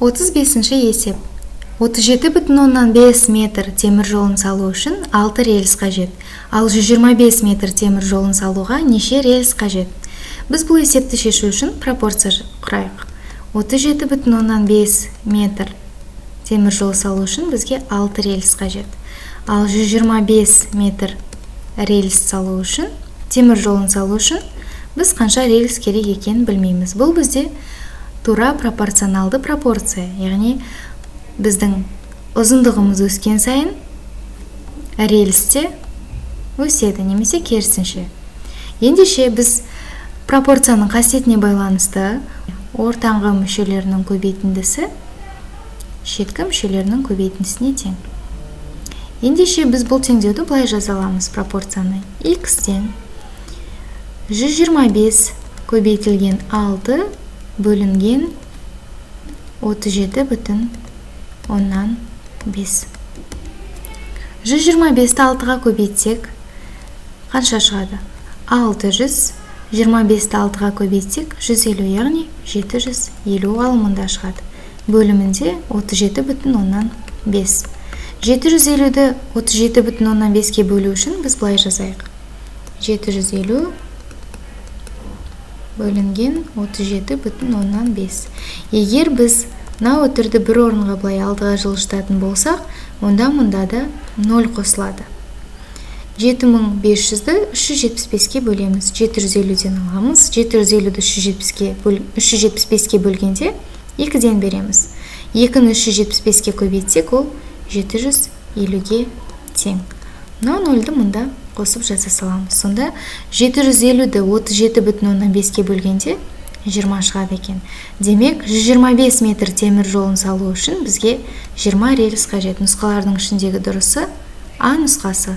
35-ші есеп. 37,5 метр темір жолын салу үшін 6 рельс қажет. Ал 125 метр темір жолын салуға неше рельс қажет? Біз бұл есепті шешу үшін пропорция құрайық. 37,5 метр темір жол салу үшін бізге 6 рельс қажет. Ал 125 метр рельс салу үшін, темір жолын салу үшін біз қанша рельс керек екенін білмейміз. Бұл бізде тура пропорционалды пропорция, яғни біздің ұзындығымыз өскен сайын рельс те өседі немесе керісінше. Ендеше біз пропорцияның қасиетіне байланысты ортаңғы мүшелерінің көбейтіндісі шеткі мүшелерінің көбейтіндісіне тең. Ендеше біз бұл теңдеуді былай жаза аламыз: пропорцияны x тең 125 көбейтілген 6 бөлінген 37,5. 125-ті 6-ға көбейтсек, қанша шығады? 600. 25-ті 6-ға көбейтсек, 150, яғни 750 ал мұнда шығады. Бөлімінде 37,5. 750-ді 37,5-ке бөлу үшін біз былай жазайық. 750 бөлінген 37,5. Егер біз мына үтірді бір орынға былай алдыға жылжытатын болсақ, онда мұнда да 0 қосылады. 7500-ді 375-ке бөлеміз. 750-ден аламыз. 750-ді 375-ке бөлгенде 2-ден береміз. 2-ні 375-ке көбейтсек, ол 750-ге тең. Мынау нөлді мұнда қосып жаза саламыз. Сонда 750-ді 37,5-ке бөлгенде 20 шығады екен. Демек, 125 метр темір жолын салу үшін бізге 20 рельс қажет. Нұсқалардың ішіндегі дұрысы А нұсқасы.